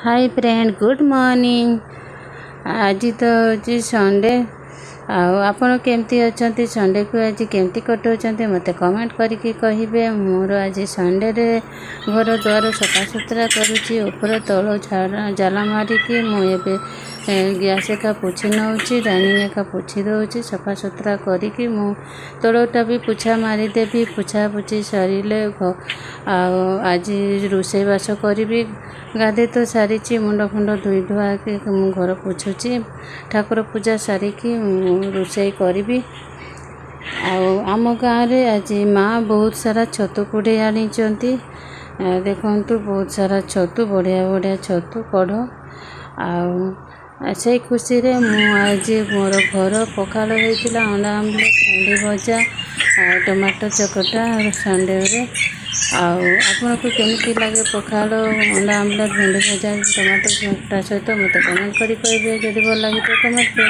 Hi friend, good morning. ଆଜି ତ ହେଉଛି ସଣ୍ଡେ। ଆଉ ଆପଣ କେମିତି ଅଛନ୍ତି? ସଣ୍ଡେକୁ ଆଜି କେମିତି କଟାଉଛନ୍ତି, ମୋତେ କମେଣ୍ଟ କରିକି କହିବେ। ମୋର ଆଜି ସଣ୍ଡେରେ ଘର ଦ୍ୱାର ସଫାସୁତୁରା କରୁଛି। ଉପର ତଳ ଜାଲା ମାରିକି ମୁଁ ଏବେ ଗ୍ୟାସ୍ ଏକା ପୋଛି ନେଉଛି, ଡାଇନିଂ ଏକା ପୋଛି ଦେଉଛି। ସଫାସୁତୁରା କରିକି ମୁଁ ତଳଟା ବି ପୋଛା ମାରିଦେବି। ପୋଛା ପୋଛି ସରିଲେ ଆଉ ଆଜି ରୋଷେଇବାସ କରିବି। ଗାଧୋଇ ତ ସାରିଛି, ମୁଣ୍ଡ ଫୁଣ୍ଡ ଧୋଇ ଧୁଆକି ମୁଁ ଘର ପୋଛୁଛି। ଠାକୁର ପୂଜା ସାରିକି ମୁଁ ରୋଷେଇ କରିବି। ଆଉ ଆମ ଗାଁରେ ଆଜି ମା ବହୁତ ସାରା ଛତୁ କୁଢ଼େଇ ଆଣିଛନ୍ତି। ଦେଖନ୍ତୁ, ବହୁତ ସାରା ଛତୁ, ବଢ଼ିଆ ବଢ଼ିଆ ଛତୁ କଢ଼। ଆଉ ସେଇ ଖୁସିରେ ମୁଁ ଆଜି ମୋର ଘର ପଖାଳ ହେଇଥିଲା, ଅଣ୍ଡା ଆମଲେଟ୍, ଭେଣ୍ଡି ଭଜା ଆଉ ଟମାଟୋ ଚକଟା ସଣ୍ଡେରେ। ଆଉ ଆପଣଙ୍କୁ କେମିତି ଲାଗେ ପଖାଳ, ଅଣ୍ଡା ଆମଲେଟ୍, ଭେଣ୍ଡି ଭଜା, ଟମାଟୋ ଚକଟା ସହିତ, ମୋତେ କମେଣ୍ଟ କରି କହିବେ। ଯଦି ଭଲ ଲାଗିଥିବ କମେଣ୍ଟ।